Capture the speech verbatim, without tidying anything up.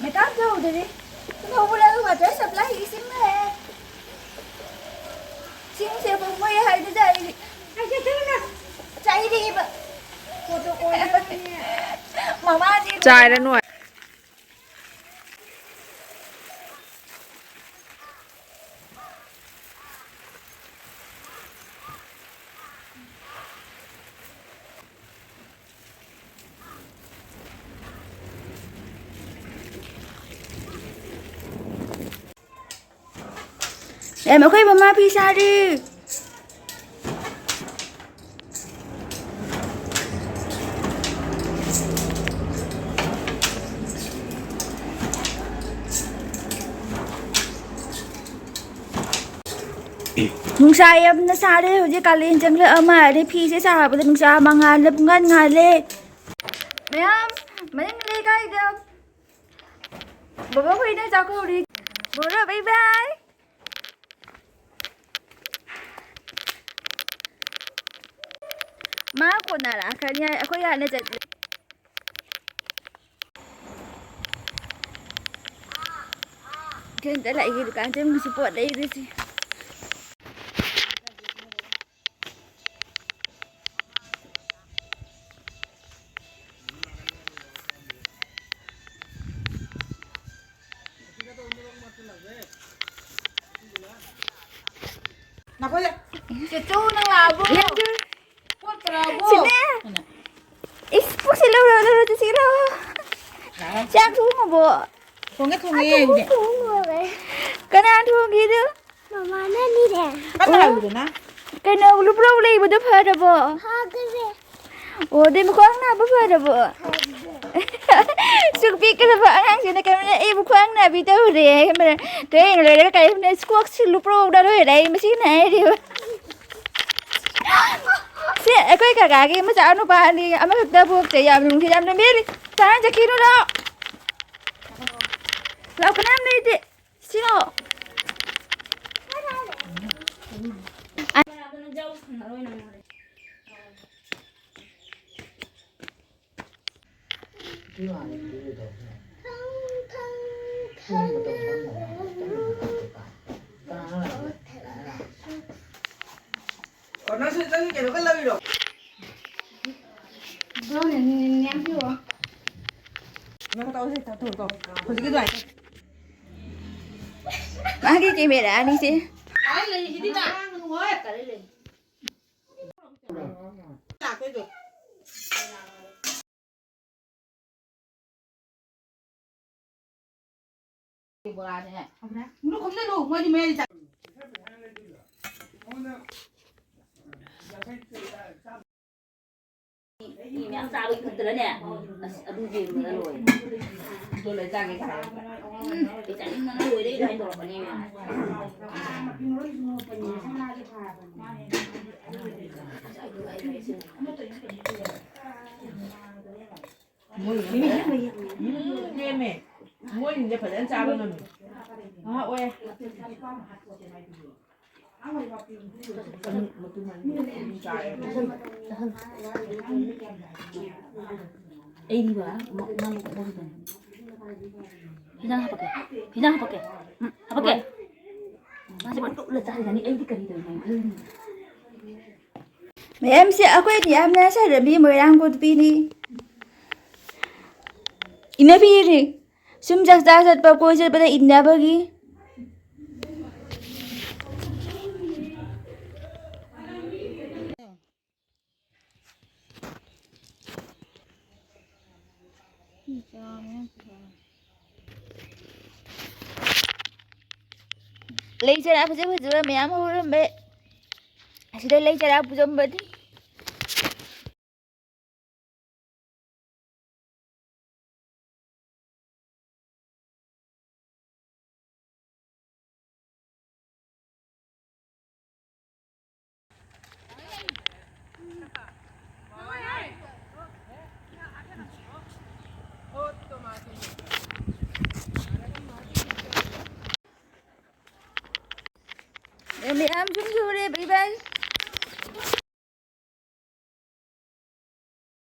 Makeup ꯇꯧꯗ꯭ꯔꯤ꯫ ꯂꯧꯕ ꯂꯥꯛꯑꯒ water supply ꯏꯁꯤꯡ ꯂꯥꯛꯑꯦ꯫ ꯏꯁꯤꯡꯁꯦ ꯃꯣꯏ ꯍꯥꯏꯗꯨꯗ ꯑꯩ ꯆꯥꯏꯔꯛꯑꯦꯕ꯫ ꯃꯃꯥꯁꯦ ꯆꯥꯏꯔꯅꯨ꯫ ꯑꯦ, ꯑꯩꯈꯣꯏ ꯃꯃꯥ ꯐꯤ ꯁꯥꯔꯤ꯫ ꯅꯨꯡꯁꯥ ꯌꯥꯝꯅ ꯁꯥꯔꯦ ꯍꯧꯖꯤꯛ, ꯀꯥꯂꯦꯟ ꯆꯪꯂꯛꯑ ꯃꯥꯜꯂꯦ꯫ ꯐꯤꯁꯦ ꯁꯥꯕꯗ ꯅꯨꯡꯁꯥ ꯃꯉꯥꯜꯅ ꯄꯨꯡꯉꯥꯟ ꯉꯥꯜꯂꯦ꯫ ꯃꯌꯥꯝ, ꯃꯅꯤꯡ ꯂꯩꯀꯥꯏꯗ ꯕꯣꯕꯣ ꯈꯣꯏꯅ ꯆꯥꯛ ꯀꯧꯔꯤ꯫ ꯕꯣꯔꯣ, bye bye꯫ ꯃꯥ ꯀꯣꯟꯅ ꯂꯥꯛꯀꯅꯤ ꯍꯥꯏ, ꯑꯩꯈꯣꯏ ꯍꯥꯟꯅ ꯆꯠꯂꯦ꯫ ꯀꯩꯝꯇ ꯂꯥꯛꯏꯒꯤ ꯗꯨꯀꯥꯟ ꯆꯪꯉꯨꯁꯤ ꯄꯣꯠ ꯂꯩꯔꯨꯁꯤ꯫ ꯅꯈꯣꯏ ꯆꯦꯆꯧ ꯅꯪ ꯂꯥꯛꯑꯕꯣ? ꯄꯣꯠ ꯄꯨꯔꯛꯑꯕꯣ? ꯁꯤꯅꯦ꯫ ꯏꯁ, ꯄꯨꯁꯤꯜꯂꯨꯔꯣ, ꯂꯧꯔꯣ, ꯆꯠꯁꯤꯔꯣ? ꯂꯥꯛꯑꯣ꯫ ꯆꯥꯛ ꯊꯣꯡꯉꯕꯣ? ꯊꯣꯡꯉꯦ, ꯊꯣꯡꯉꯦ, ꯑꯩꯗꯤ꯫ ꯊꯣꯡꯉꯨꯔꯦ꯫ ꯀꯅꯥ ꯊꯣꯡꯒꯦꯗꯨ? ꯃꯃꯥꯅꯅꯤꯅꯦ꯫ ꯀꯟꯅ ꯑꯣ꯫ ꯍꯥꯏꯌꯨꯗꯅ꯫ ꯀꯩꯅꯣ, ꯂꯨꯄ꯭ꯔꯧ ꯂꯩꯕꯗꯣ ꯐꯔꯕꯣ? ꯐꯈ꯭ꯔꯦ꯫ ꯑꯣ, ꯑꯗꯩ ꯃꯈ꯭ꯋꯥꯡ ꯅꯥꯕ ꯐꯔꯕꯣ? ꯐꯈ꯭ꯔꯦ꯫ ꯁꯨꯛ ꯄꯤꯛꯀꯗꯕ ꯑꯉꯥꯡꯁꯤꯅ ꯀꯩꯅꯣꯅꯦ, ꯑꯩꯕꯨ ꯈ꯭ꯋꯥꯡ ꯅꯥꯕꯤ ꯇꯧꯔꯦ꯫ ꯀꯩꯅꯣ, ꯇ꯭ꯔꯦꯅꯤꯡ ꯂꯣꯏꯔꯒ ꯀꯔꯤꯅꯣ, ꯁ꯭ꯀꯣꯛꯁꯤ ꯂꯨꯄ꯭ꯔꯧꯗ ꯂꯣꯏꯔꯦ, ꯑꯩ ꯃꯁꯤꯅ ꯍꯥꯏꯔꯤꯕ꯫ ꯁꯤ ꯑꯩꯈꯣꯏ ꯀꯀꯥꯒꯤ ꯃꯆꯥ ꯅꯨꯄꯥ ꯑꯅꯤ ꯑꯃꯈꯛꯇ ꯄꯣꯛꯇꯦ, ꯌꯥꯝ ꯅꯨꯡꯁꯤ, ꯌꯥꯝ ꯂꯣꯏꯅ ꯆꯥꯅ ꯆꯠꯈꯤꯅꯨ, ꯂꯥꯛꯑꯣ꯫ ꯂꯥꯛꯑꯣ, ꯀꯅꯥꯝ ꯂꯩꯇꯦ꯫ ꯁꯤꯔꯣ? ꯅꯪꯁꯨ, ꯅꯪꯁꯨ ꯀꯩꯅꯣ ꯀꯜꯂꯝꯃꯤꯔꯣ? ꯅꯪ ꯇꯧꯁꯤ, ꯇꯧ, ꯇꯧ, ꯇꯧ꯫ ꯍꯧꯖꯤꯛꯀꯤ ꯑꯗꯨꯃꯥꯏꯅ ꯇꯧ꯫ ꯃꯥꯒꯤ ꯀꯦꯃꯦꯔꯥ ꯑꯅꯤꯁꯦ꯫ ꯂꯥꯛꯇꯣꯏꯗꯣ꯫ ꯕꯣꯔꯥꯅꯦ꯫ ꯃꯨꯟꯅ ꯈꯨꯝꯖꯤꯜꯂꯨ, ꯃꯣꯏꯗꯤ ꯃꯌꯥꯏꯗ ꯆꯥ-, ꯃꯤ ꯃꯌꯥꯝ ꯆꯥꯕꯒꯤ ꯈꯛꯇꯔꯅꯦ? ꯑꯁ, ꯑꯗꯨ ꯌꯦꯡꯕꯗ ꯂꯣꯏꯔꯦ꯫ ꯑꯗꯨ ꯂꯣꯏ ꯆꯥꯒꯦ ꯍꯥꯏꯔꯒ꯫ ꯎꯝ, ꯑꯩ ꯆꯥꯅꯤꯡꯕꯅ ꯂꯣꯏꯔꯦ ꯀꯥꯏꯅ ꯇꯧꯔꯛꯀꯅꯤ ꯃꯌꯥꯝ꯫ ꯃꯣꯏ ꯂꯦꯝꯃꯦ꯫ ꯃꯣꯏꯁꯤꯡꯁꯦ ꯐꯖꯅ ꯆꯥꯕ ꯉꯝꯃꯤ꯫ ꯉꯥꯏꯍꯥꯛ ꯑꯣꯏ꯫ ꯑꯩꯗꯤꯕ, ꯃ-, ꯃꯥ ꯃ-, ꯃ-, ꯍꯤꯗꯥꯛ ꯍꯥꯄꯛꯀꯦ꯫ ꯍꯤꯗꯥꯛ ꯍꯥꯄꯛꯀꯦ꯫ ꯎꯝ, ꯍꯥꯄꯛꯀꯦ꯫ ꯃꯥꯁꯦ ꯄꯪꯇꯨꯞꯅ ꯆꯥꯔꯤꯖꯥꯠꯅꯤ꯫ ꯑꯩꯗꯤ ꯀꯔꯤ ꯇꯧꯔꯤꯅꯣ ꯈꯜꯂꯤꯅꯤ꯫ ꯃꯌꯥꯝꯁꯦ ꯑꯩꯈꯣꯏꯗꯤ ꯌꯥꯝꯅ ꯁꯥꯔꯝꯃꯤ ꯃꯣꯏꯔꯥꯡ ꯀꯣꯠꯄꯤꯅꯤ꯫ ꯏꯟꯅꯕꯤꯔꯤ꯫ ꯁꯨꯝ ꯆꯥꯛꯆꯥ ꯆꯠꯄ, ꯀꯣꯏ ꯆꯠꯄꯗ ꯏꯟꯅꯕꯒꯤ꯫ ꯂꯩ ꯆꯔꯥ ꯐꯖ ꯐꯖꯕ ꯃꯌꯥꯝ ꯍꯧꯔꯝꯕ ꯑꯁꯤꯗ ꯂꯩ ꯆꯔꯥ ꯄꯨꯖꯝꯕꯅꯤ꯫ ꯃꯌꯥꯝ ꯁꯨꯝ